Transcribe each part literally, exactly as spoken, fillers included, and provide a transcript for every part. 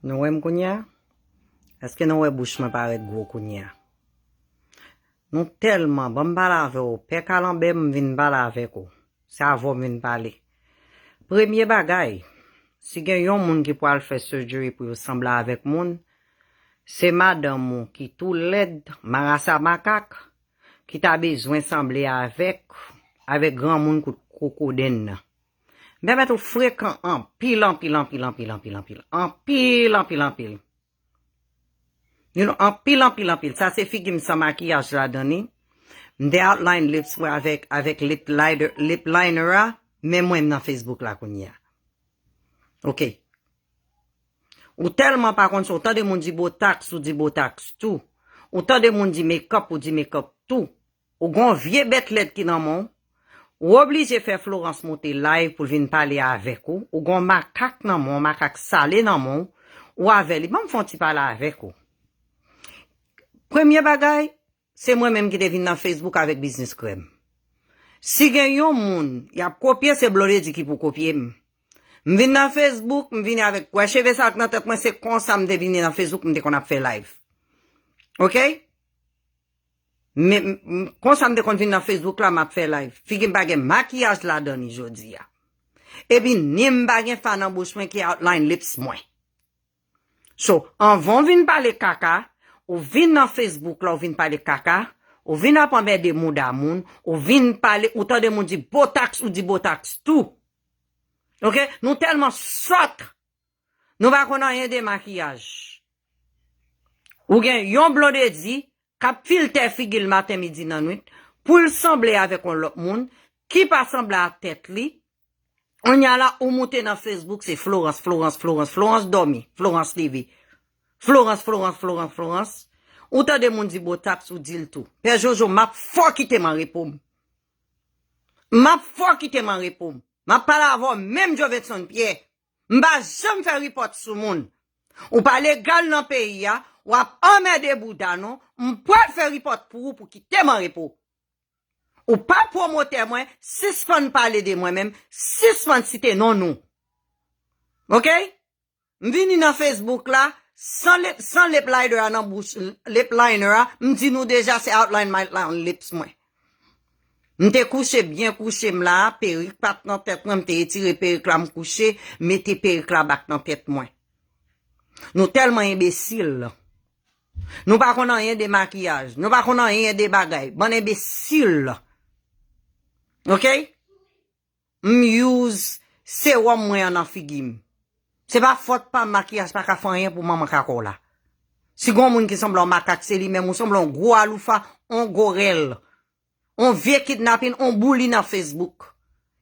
Nou wè m kounye a? Èske nou wè bouch mwen parèt gwo kounye a? Nou tèlman, ban m pale avè w, pè Kalanbè, m vin pale avèk ou. Se avè w m vin pale. Premye bagay, si gen yon moun ki pral fè surgery pou yo sanble avèk moun, se madanm ou ki tou lèd, marasa makak, ki ta bezwen sanble avèk, avèk granmoun kout kokodenn nan. M pèmèt ou frekan anpil, anpil, anpil, anpil, anpil, anpil. Anpil, anpil, anpil. You know, anpil, anpil, anpil. Sa se figi m san makiyaj ladan li. M te outline lips mwen avèk, avèk lip liner, lip liner a, men mwen m nan Facebook la kounye a. Ok. Ou tèlman pa konn sa, ou tande moun di Botox, ou di Botox tou. Ou tande moun di makeup, ou di makeup tou. Ou gon vye bèt lèd ki nan men w. Ou oblije fè Florence monte live pou l vin pale avèk ou. Ou gon makak nan men w, makak sale nan men w. Ou avè li. Ban m fè yon ti pale avèk ou. Premye bagay, se mwen menm ki te vin nan Facebook avèk biznis krèm. Si gen yon moun y ap kopye, se Blondedy ki pou kopye m. M vin nan Facebook, m vini avèk kwè cheve sa k nan tèt mwen, se konsa m te vini nan Facebook, m te konn ap fè live. Ok? Men, m, m, konsa m te konn vin nan Facebook la, m ap fè live. Figi m pa gen makiyaj ladan li jodi a. Epi ni m pa gen fa nan bouch mwen ki outline lips mwen. So, anvan w vin pale kaka, ou vin nan Facebook la, ou vin pale kaka, ou vin ap anmède mouda moun, ou vin pale, ou tande moun di Botox, ou di Botox tou. Ok? Nou tèlman sòt, nou pa konn anyen de makiyaj. Ou gen yon Blondedy k ap filtè figi l maten, midi, nan nwit, pou l sanble avèk yon lòt moun ki pa sanble ak tèt li. Kounye a la, ou moute nan Facebook, se Florence, Florence, Florence, Florence dòmi, Florence leve. Florence, Florence, Florence, Florence. Ou tande moun di Botox, ou di l tou. Pè Jojo, m ap fè w kite m an repo m. M ap fè w kite m an repo m. M ap pale avè w menm Jovenson Pierre. M pa janm fè ripòt sou moun. Ou pa legal nan peyi a, w ap anmède bouda nou, m pral fè ripòt pou ou pou kite m an repo. Ou pa pwomotè mwen, sispann pale de mwen menm, sispann site non nou. Ok? M vini nan Facebook la, san lip, san lip liner a nan bouch, lip liner a, m di nou deja se outline my lips mwen. M te kouche byen kouche m la, perik pa t nan tèt mwen, m te retire perik la, m kouche, mete perik la back nan tèt mwen. Nou tèlman enbesil. Nou pa konn anyen de makiyaj. Nou pa konn anyen de bagay. Bann enbesil. Ok? M use sewòm mwen an nan figi m. Se pa fòt pa m, makiyaj pa ka fè anyen pou manman kaka w la. Si gon moun ki sanble yon makak, se li menm. Ou sanble yon gwo aloufa, yon gorèl. On vye kidnapin, on bouli nan Facebook.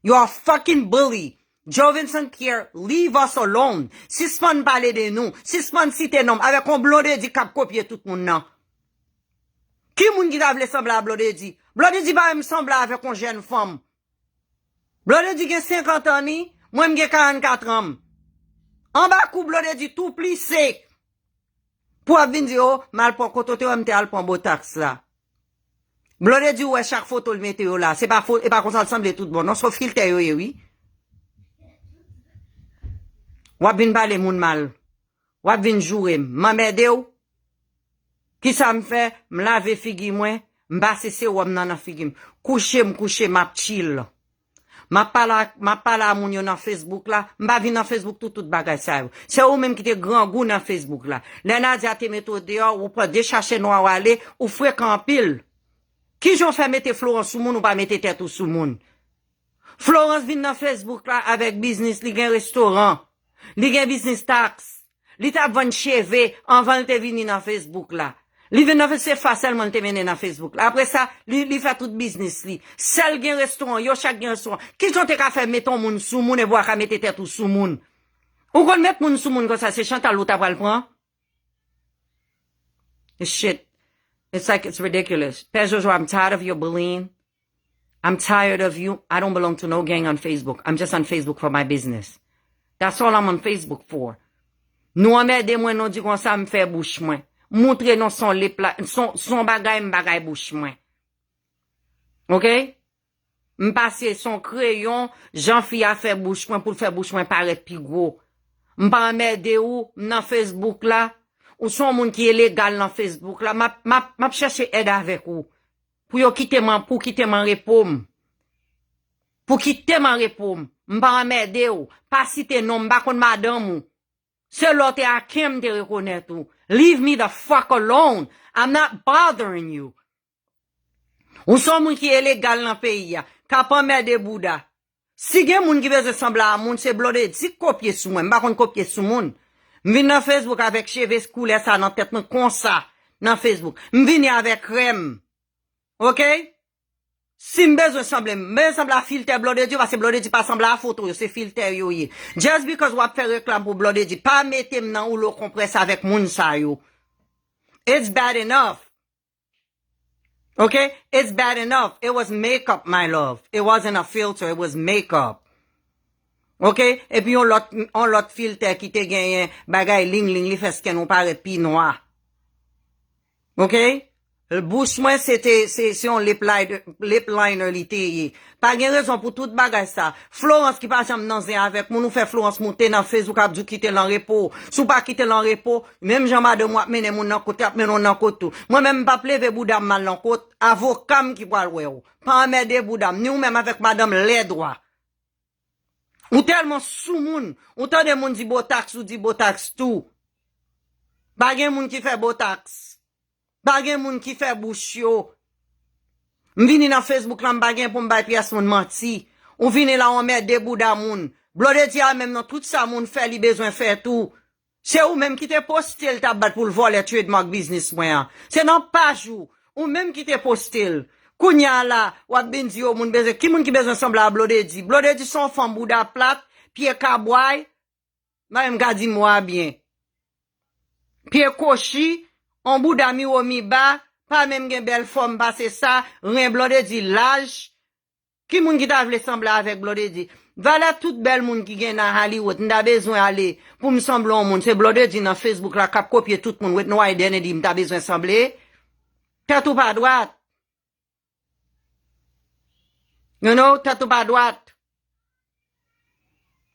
You are a fucking bully. Jovenson Pierre, leave us alone. Sispann pale de nou. Sispann site non m. Avèk on Blondedy k ap kopye tout moun nan. Ki moun ki ta vle sanble a Blondedy? Blondedy pa menm sanble avèk on jèn fanm. Blondedy gen senkant an ni, mwen m gen karannkat an m. Anba kou Blondedy tou plise. Pou w ap vin di, o, m al pran kote w te wè m te al pran Botox la. Blondedy ou wè chak foto l mete yo la. Se pa fo, e pa konsa l sanble tout bon non, se filtè yo ye wi. W ap vin pale moun mal. W ap vin joure m. M anmède w. Kisa m fè? M lave figi mwen, m pase sewòm nan nan figi m. Kouche m kouche, m ap chill. M ap pale a, m ap pale a moun yo nan Facebook la. M pa vin nan Facebook tout, tout bagay sa yo. Se ou menm ki te grangou nan Facebook la. Lè Nadia te mete w deyò, ou pran de chache nwa w ale, ou frekan anpil. Kijan w fè mete Florence sou moun, ou pa mete tèt ou sou moun? Florence vin nan Facebook la avèk biznis, li gen restoran. Li gen biznis taks. Li t ap vann cheve anvan l te vini nan Facebook la. Li vin nan Facebook, se fa sèlman l te mennen nan Facebook la. Apre sa, li, li fè tout biznis li. Sè l gen restoran, yo chak gen restoran. Kijan w te ka fè mete yon moun sou moun epi w pa ka mete tèt ou sou moun? Ou konn met moun sou moun konsa, se Chantal ou ta pral pran? This shit, it's like, it's ridiculous. Pè Jojo, I'm tired of your bullying. I'm tired of you. I don't belong to no gang on Facebook. I'm just on Facebook for my business. That's all I'm on Facebook for. Nou anmède mwen, nou di konsa m fè bouch mwen. Moutre nou son lip la, son, son bagay m bagay bouch mwen. Ok? M pase son kreyon, jan fi a fè bouch mwen pou l fè bouch mwen parèt pi gwo. M pa anmède ou, m nan Facebook la. Ou se yon moun ki ilegal nan Facebook la. M ap, m ap, m ap chèche èd avèk ou. Pou yo kite m an, pou kite m an repo m. Pou kite m an repo m. M pa anmède ou. Pa site non m, m pa konn madanm ou. Se lè w te aken m te rekonèt ou. Leave me the fuck alone. I'm not bothering you. Ou se yon moun ki ilegal nan peyi a, k ap anmède bouda. Si gen moun ki bezwen sanble a moun, se Blondedy k kopye sou mwen. M pa konn kopye sou moun. M vin nan Facebook avèk cheve koulè sa nan tèt mwen konsa, nan Facebook. M vini avèk krèm. Oke? Si m bezwen sanble, m bezwen sanble a filtè Blondedy, paske Blondedy pa sanble a foto yo, se filtè yo ye. Just because w ap fè reklam pou Blondedy, pa mete m nan woulo konprès avèk moun sa yo. It's bad enough. Okay? It's bad enough. It was makeup, my love. It wasn't a filter, it was makeup. Okay? Epi yon lòt, yon lòt filtè ki te genyen bagay ling ling, li fè skin ou parèt pi nwa. Okay? Bouch mwen se te, se, se yon lip liner, lip liner li te ye. Pa gen rezon pou tout bagay sa. Florence ki pa janm nan zen avèk moun, ou fè Florence moute nan Facebook ap di w kite l an repo. Si w pa kite l an repo, menm jan madanm ou ap mennen moun nan kot, y ap mennen w nan kot tou. Mwen menm m p ap leve bouda m m al nan kot, avoka m ki pral wè w. Pa anmède bouda m, ni ou menm avèk madanm lèdwa. Ou tèlman sou moun, ou tande moun di botaks, ou di botaks tou. Pa gen moun ki fè botaks. Pa gen moun ki fè bouch yo. M vini nan Facebook la, m pa gen pou m bay pyès moun manti. Ou vini la, w anmède bouda moun. Blondedy a menm nan tout sa moun fè, li bezwen fè tou. Se ou menm ki te poste l t ap bat pou l vòlè trademark biznis mwen an. Se nan paj ou, ou menm ki te poste l. Kounye a la, w ap vin di yo moun bezwen, ki moun ki bezwen sanble a Blondedy? Blondedy se yon fanm bouda plat, pye kabway, m pa menm ka di mo a byen. Pye kochi, yon bouda miwo miba, pa menm gen bèl fòm pase sa, ren Blondedy laj. Ki moun ki ta vle sanble avèk Blondedy? Valè tout bèl moun ki gen nan Hollywood, m ta bezwen ale pou m sanble yon moun. Se Blondedy nan Facebook la k ap kopye tout moun with no identity, m ta bezwen sanble. Tèt ou pa dwat. You know, tèt ou pa dwat.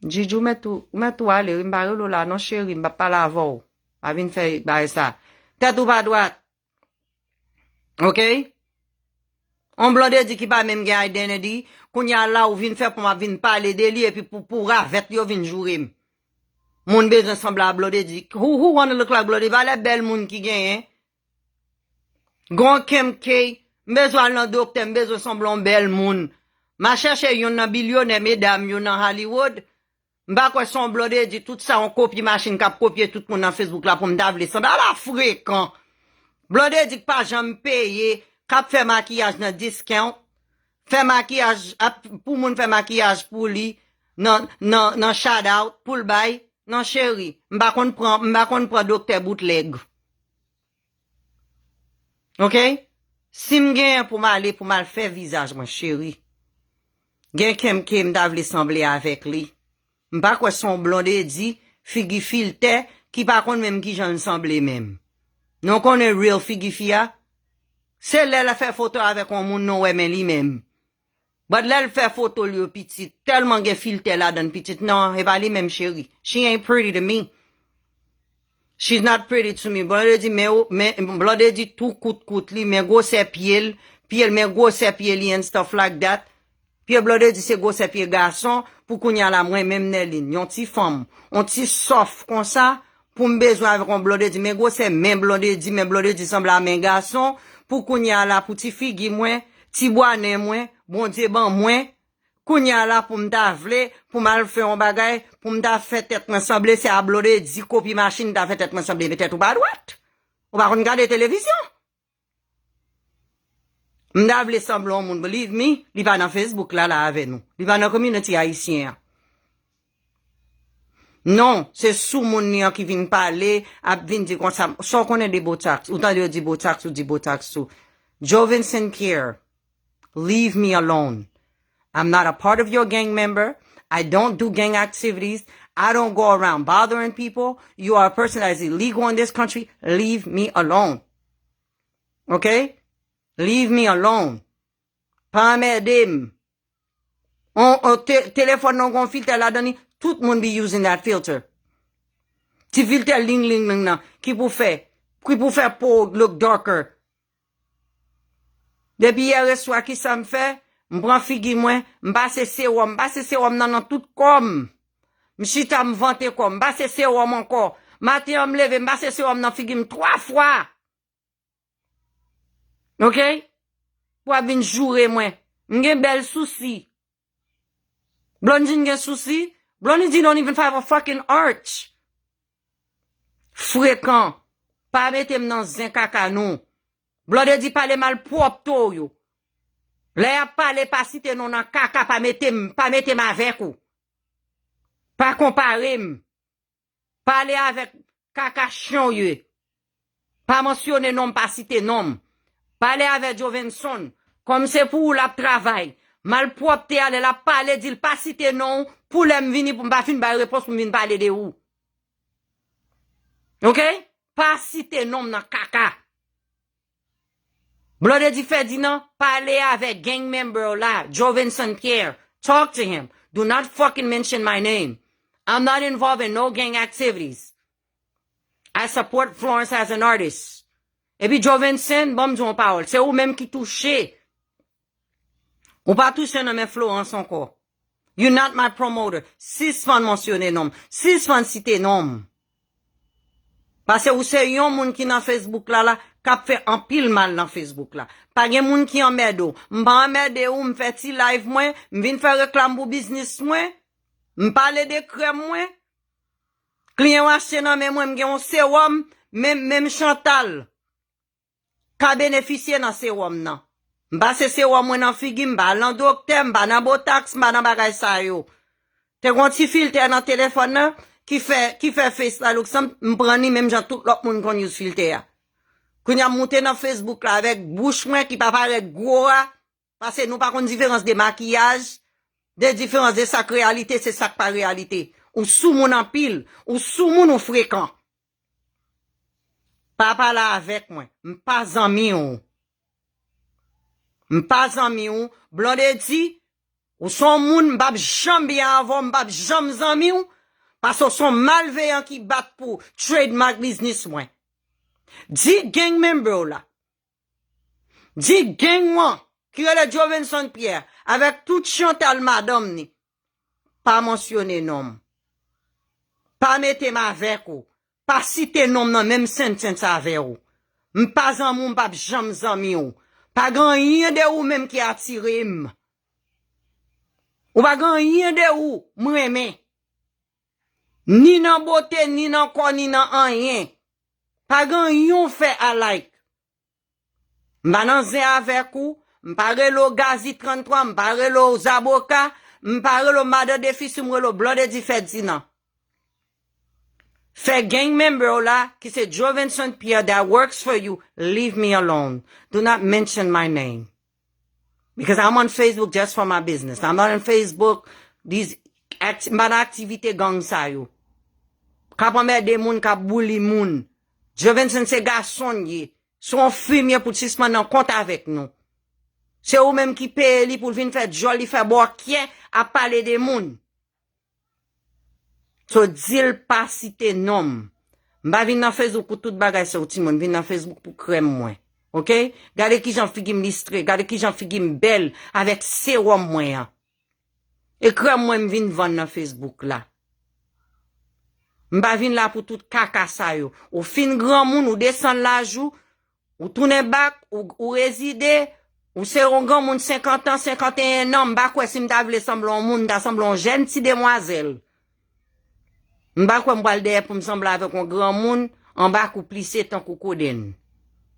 Djidji, ou mèt tou, ou mèt tou ale, wi, m pa rele w la non, cheri, m p ap pale avè w. Pa vin fè bagay sa. Tèt ou pa dwat. Ok? On Blondedy ki pa menm gen identity, kounye a la ou vin fè pou m ap vin pale de li, epi pou, pou ravèt yo vin joure m. Moun bezwen sanble a Blondedy. Who, who wanna look like Blondedy? Valè bèl moun ki genyen. Gon Kim K, m bezwen al nan doktè, m bezwen sanble on bèl moun. M a chèche youn nan bilyonè medam yo nan Hollywood. M pa kwè se on Blondedy, tout sa on kopye machin k ap kopye tout moun nan Facebook la pou m ta vle sanble. Ala frekan! Blondedy k pa janm peye, k ap fè makiyaj nan discount, fè makiyaj, ap, pou moun fè makiyaj pou li, nan, nan, nan shout out, pou l bay. Non, cheri, m pa konn pran, m pa konn pran doktè boutlèg. Ok? Si m genyen pou m ale, pou m al fè vizaj mwen, cheri. Gen Kim K m ta vle sanble avèk li. M pa kwè se on Blondedy, figi filtè, ki pa konn menm kijan l sanble menm. Nou konnen real figi fi a? Se lè l fè foto avèk on moun nou wè men li menm. But lè l fè foto l yo pitit, tèlman gen filtè ladan l pitit. Non, e pa li menm cheri. She ain't pretty to me. She's not pretty to me. Blondedy, men, men, Blondedy tou kout kout li, men gwosè pye l, pye l, men gwosè pye li and stuff like that. Pye Blondedy se gwosè pye gason, pou kounye a la mwen menm Nèlin, yon ti fanm, yon ti sòf konsa, pou m bezwen avèk yon Blondedy, men gwosè men Blondedy, men Blondedy sanble a men gason, pou kounye a la pou ti figi mwen, ti bwa nen mwen, Bondye ban mwen, kounye a la pou m ta vle, pou m al fè yon bagay, pou m ta fè tèt mwen sanble, se a Blondedy kopye machin m ta fè tèt mwen sanble, men tèt ou pa dwat. Ou pa konn gade televizyon. M ta vle sanble yon moun, believe me, li pa nan Facebook la, la avè nou. Li pa nan community ayisyen an. Non, se sou moun li an ki vin pale, ap vin di konsa, sa w konnen de Botox, ou tande yo di Botox, ou di Botox tou. Joven Saint Pierre, leave me alone. I'm not a part of your gang member. I don't do gang activities. I don't go around bothering people. You are a person that is illegal in this country. Leave me alone. Ok? Leave me alone. Pa anmède m. On, on te, telefòn nan gon filtè ladan li, tout moun be using that filter. Ti filtè ling ling ling nan ki pou fè, ki pou fè po w look darker. Depi yè reswa, kisa m fè? M pran figi mwen, m pase sewòm, m pase sewòm nan nan tout kò m. M chita, m vante kò m, m pase sewòm ankò. Maten an m leve, m pase sewòm nan figi m twa fwa. Ok? Pou ap vin joure mwen. M gen bèl sousi. Blondedy gen sousi? Blondedy don't even have a fucking arch. Frekan. Pa mete m nan zen kaka nou. Blondedy pale malpwòpte w yo. Lè y ap pale, pa site non nan kaka, pa mete m, pa mete m avèk ou. Pa konpare m. Pale avèk kaka chen w ye. Pa mansyone non m, pa site non m. Pale avèk Jovenson. Kòm se pou ou l ap travay. Malpwòpte a, lè l ap pale, di l pa site non w pou lè m vini pou m pa fin bay repons pou m vin pale de ou. Ok? Pa site non m nan kaka. Blondedy Ferdinand, pale avèk gang member w la, Jovenson Pierre. Talk to him. Do not fucking mention my name. I'm not involved in no gang activities. I support Florence as an artist. Epi Jovenson, ban m di w yon pawòl. Se ou menm ki touche. Ou pa touche nan men Florence ankò. You not my promoter. Sispann mansyone non m. Sispann site non m. Paske ou se yon moun ki nan Facebook la, la, k ap fè anpil mal nan Facebook la. Pa gen moun ki anmède w. M pa anmède ou, m fè ti live mwen, m vin fè reklam pou biznis mwen, m pale de krèm mwen. Kliyan w achte nan men mwen, m gen yon sewòm, menm, menm Chantal ka benefisye nan sewòm nan. M pase sewòm mwen nan figi m, m pa al nan doktè, m pa nan botaks, m pa nan bagay sa yo. Te gon ti filtè nan telefòn nan ki fè, ki fè face la look sanm, m pran li menm jan tout lòt moun konn use filtè a. Kounye a m moute nan Facebook la avèk bouch mwen ki pa parèt gwo a, paske nou pa konn diferans de makiyaj, de diferans de sa k reyalite, se sa k pa reyalite. Ou soumoun anpil, ou soumoun, ou frekan. Pa pale avèk mwen. M pa zanmi w. M pa zanmi w. Blondedy, ou se yon moun m p ap janm byen avè w, m p ap janm zanmi w, paske w se yon malveyan ki bat pou trademark biznis mwen. Di gang member w la. Di gang wan ki rele Jovenson Pierre avèk tout Chantal madanm ni. Pa mansyone non m. Pa mete m avèk ou. Pa site non m nan menm sentence avè w. M pa zanmi w, m p ap janm zanmi w. Pa gen anyen de ou menm ki atire m. Ou pa gen anyen de ou m renmen. Ni nan bote, ni nan kò, ni nan anyen. Pa gen anyen w fè I like. M pa nan zen avèk ou, m pa rele w Gazi tranntwa, m pa rele w Zaboka, m pa rele w Madan Defisi, m rele w Blondedy Ferdinand. Fè gang member w la, ki se Jovenson Pierre that works for you, leave me alone. Do not mention my name. Because I'm on Facebook just for my business. I'm not on Facebook, these act, m pa nan aktivite gang sa yo. K ap anmède moun, k ap bouli moun. Jovenson se gason l ye. Se yon fimye pou l sispann nan kont avèk nou. Se ou menm ki peye li pou l vin fè djòl, li fè bòkyè, ap pale de moun. So, di l pa site non m. M pa vin nan Facebook pou tout bagay sa yo, timoun. Vin nan Facebook pou krèm mwen. Ok? Gade kijan figi m listre, gade kijan figi m bèl avèk sewòm mwen an. E krèm mwen m vin vann nan Facebook la. M pa vin la pou tout kaka sa yo. Ou fin granmoun, ou desann laj ou, ou tounen back, ou, ou rezide, ou se yon granmoun senkant an, senkanteyen an, m pa kwè si m ta vle sanble yon moun, m ta sanble yon jèn ti demwazèl. M pa kwè m pral dèyè pou m sanble avèk yon granmoun anba kou plise tankou kodenn.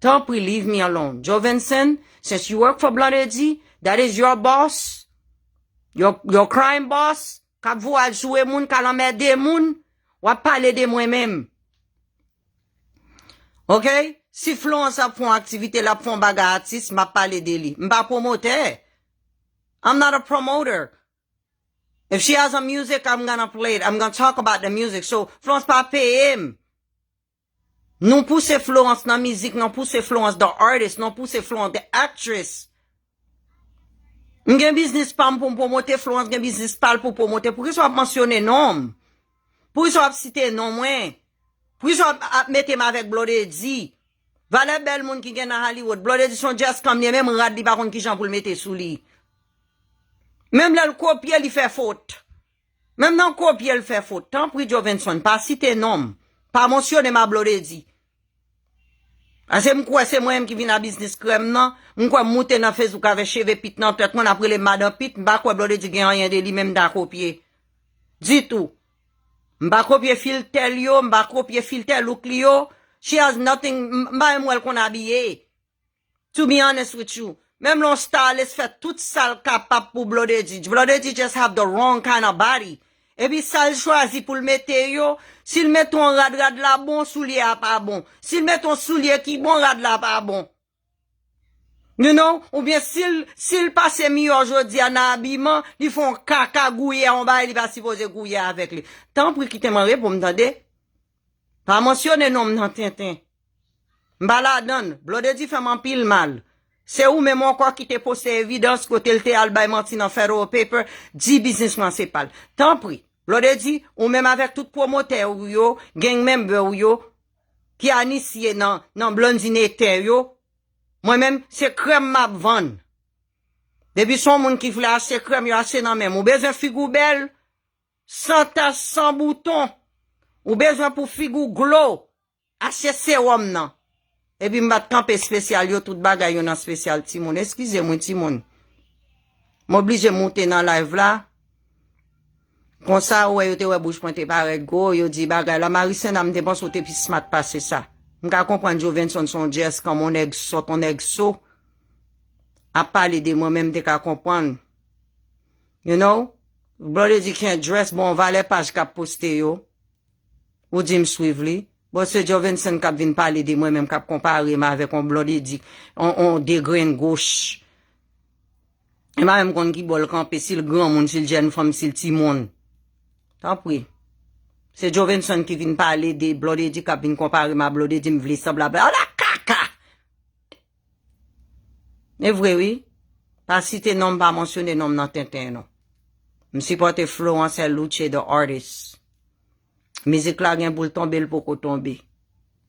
Tanpri, leave me alone. Jovenson, since you work for Blondedy, that is your boss, your, your crime boss, k ap voye al joure moun, k al anmède moun, w ap pale de mwen menm. Ok? Si Florence ap fè yon aktivite, l ap fè yon bagay atis, m ap pale de li. M pa pwomotè. I'm not a promoter. If she has a music, I'm gonna play it. I'm gonna talk about the music. So, Florence pa peye m. Nou pouse Florence nan mizik, nou pouse Florence the artist, nou pouse Florence the actress. M gen biznis pa m pou m pwomote, Florence gen biznis pa l pou pwomote. Poukisa w ap mansyone non m? Poukisa w ap site non mwen? Prizon ap, ap mete m avèk Blondedy. Valè bèl moun ki gen nan Hollywood. Blondedy se yon just come li, menm rad li pa konn kijan pou l mete sou li. Menm lè l kopye, li fè fot. Menm nan kopye, l fè fot. Tanpri, Jovenson, pa site non m. Pa mansyone m a Blondedy. Paske m kwè se mwen menm ki vin a biznis krèm nan. M kwè m moute nan Facebook avèk cheve pit nan tèt mwen, n ap rele m madan pit. M pa kwè Blondedy gen anyen de li menm m ta kopye. Ditou. M pa kopye filtè l yo, m pa kopye filtè look li yo. She has nothing, m, m pa menm wè l konn abiye. To be honest with you, menm lè yon stylist fè tout sa l kapab pou Blondedy, Blondedy just have the wrong kind of body. Epi sa l chwazi pou l mete yo, si l mete yon rad, rad la bon, soulye a pa bon. Si l mete yon soulye ki bon, rad la pa bon. You know? Oubyen si l, si l pase miyò jodi a nan abiman, li fè yon kaka gouye a yon bagay li pa sipoze gouye avèk li. Tanpri kite m an repo m tande. Pa mansyone non m nan tenten. M pa ladann. Blondedy fè m anpil mal. Se ou menm ankò ki te poste evidans kote l te al bay manti nan federal paper, di biznisman se pa l. Tanpri, Blondedy, ou menm avèk tout pwomotè ou yo, gang member ou yo, ki inisye nan, nan Blondinete yo, mwen menm, se krèm m ap vann. Depi se yon moun ki vle achte krèm, yo achte nan men m. Ou bezwen figi w bèl, san tach, san bouton. Ou bezwen pou figi w glo. Achte sewòm nan. Epi m pa t kanpe espesyal yo, tout bagay yo nan espesyal timoun. Eskize m wi timoun. M oblije moute nan live la. Konsa, ou wè, yo te wè bouch mwen te parèt gwo, yo di bagay la. Marie Sena, m te panse w te pi smart pase sa. M ka konprann Jovenson se yon just come, yon nèg sòt, yon nèg so. Ap pale de mwen, men m te ka konprann. You know? Blondedy can't dress, bon, valè paj k ap poste yo. Ou di m swiv li. Bon, se Jovenson k ap vin pale de mwen menm, k ap konpare m avèk yon Blondedy, yon, yon degrenn goch. E m pa menm konn ki bò l kanpe, si l granmoun, si l jèn fanm, si l timoun. Tanpri. Se Jovenson ki vin pale de Blondedy, k ap vin konpare m a Blondedy, m vle sanble avè l. Ala kaka! E vre wi. Pa site non m, pa mansyone non m nan tenten non. M sipòte Florence L. Luce, the artist. Mizik la gen pou l tonbe, l poko tonbe.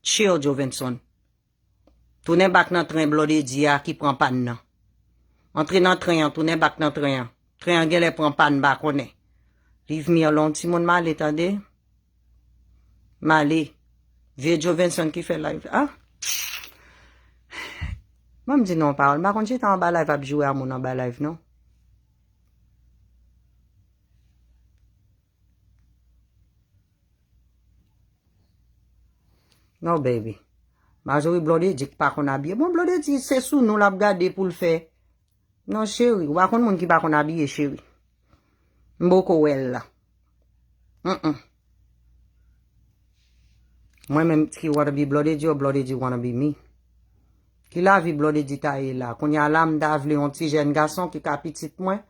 Chill, Jovenson. Tounen bak nan tren Blondedy a ki pran pàn nan. Antre nan tren an, tounen bak nan tren an. Tren an genlè pran pàn, m pa konnen. Leave me alone, timoun, m ale, tande. M ale. Vye Jovenson ki fè live. Ah! Ban m di nou yon pawòl. M pa konn chita anba live ap joure a moun anba live, non. No, baby. Majori Blondedy ki pa konn abiye. Bon, Blondedy, se sou nou l ap gade pou l fè. Non, cheri, ou pa konn moun ki pa konn abiye, cheri. M poko wè l la. Mm-mm. Mwen menm ki wanna be Blondedy or Blondedy wanna be me. Ki lavi Blondedy ta ye la? Kounye a la, m ta vle yon ti jèn gason ki ka pitit mwen.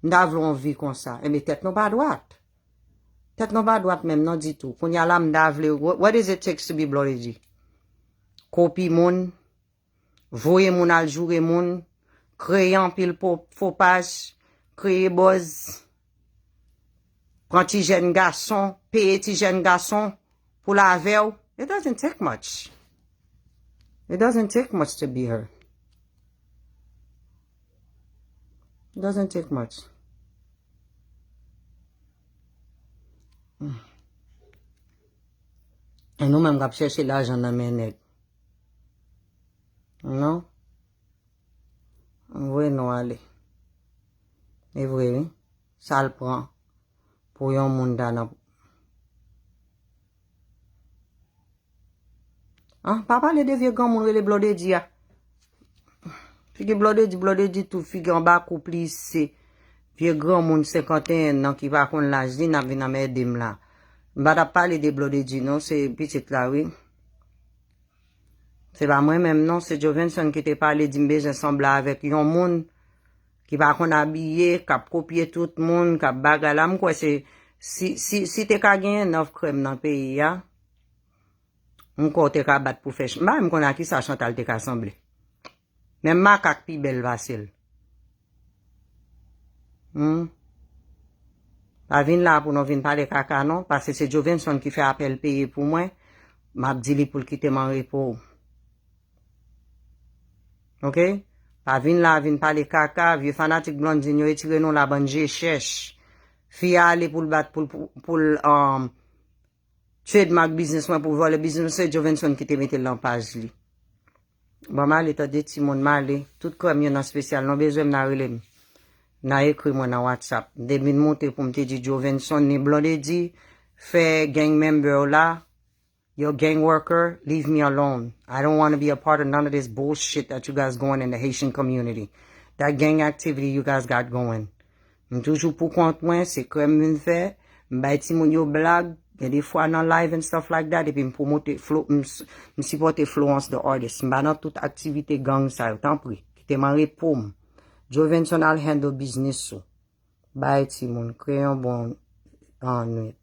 M ta vle yon vi konsa. Enben, tèt nou pa dwat. Tèt nou pa dwat menm non ditou. Kounye a la, m ta vle, what, what is it takes to be Blondedy? Kopi moun, voye moun al joure moun, kreye anpil po-, fo paj, kreye buzz, pran ti jèn gason, peye ti jèn gason pou l avè w. It doesn't take much. It doesn't take much to be her. It doesn't take much. E nou menm k ap chèche lajan nan men nèg. Non. Voye nou ale. E vre, wi. Sa l pran pou yon moun ta nan. Ah, pa pale de vye granmoun rele Blondedy a. Figi Blondedy, Blondedy tou figi anba kou plise. Vye granmoun senkanteyen an ki pa konn laj li, n ap vin anmède m la. M pa t ap pale de Blondedy non, se pitit la, wi. Se pa mwen menm non, se Jovenson ki te pale di m bezwen sanble avèk yon moun ki pa konn abiye, k ap kopye tout moun, k ap bagay la. M kwè se, si, si, si te ka genyen nòf krèm nan peyi a, m kwè w te ka bat pou fè ch-, m pa menm konn a kisa Chantal te ka sanble. Menm makak pi bèl pase l. Hmm. Pa vin la pou nou vin pale kaka non, paske se Jovenson ki fè apèl peye pou mwen, M ap di li pou l kite m an repo. Ok? Pa vin la, vin pale kaka, vye fanatik Blondine yo retire nou la, bann je chèch. Fi a ale pou l bat, pou l, pou l, um, trademark biznis mwen, pou vòlè biznis mwen, se Jovenson ki te mete l nan paj li. Bon, m ale, tande timoun, m ale. Tout krèm yo nan spesyal, nou bezwen m nan rele m. Nan ekri mwen nan WhatsApp. Depi m monte pou m te di Jovenson ni Blondedy, fè gang member w la, your gang worker, leave me alone. I don't want to be a part of none of this bullshit that you guys going in the Haitian community. That gang activity you guys got going. M toujou pou kont mwen, se krèm m vin fè, m bay timoun yo blag, gen de fwa nan live and stuff like that, epi m pwomote Flo, m, s- m sipòte Florence the artist. M pa nan tout aktivite gang sa yo, tanpri, kite m an repo m. Jovenson al handle biznis ou. Bay timoun, kreye yon bon annwit.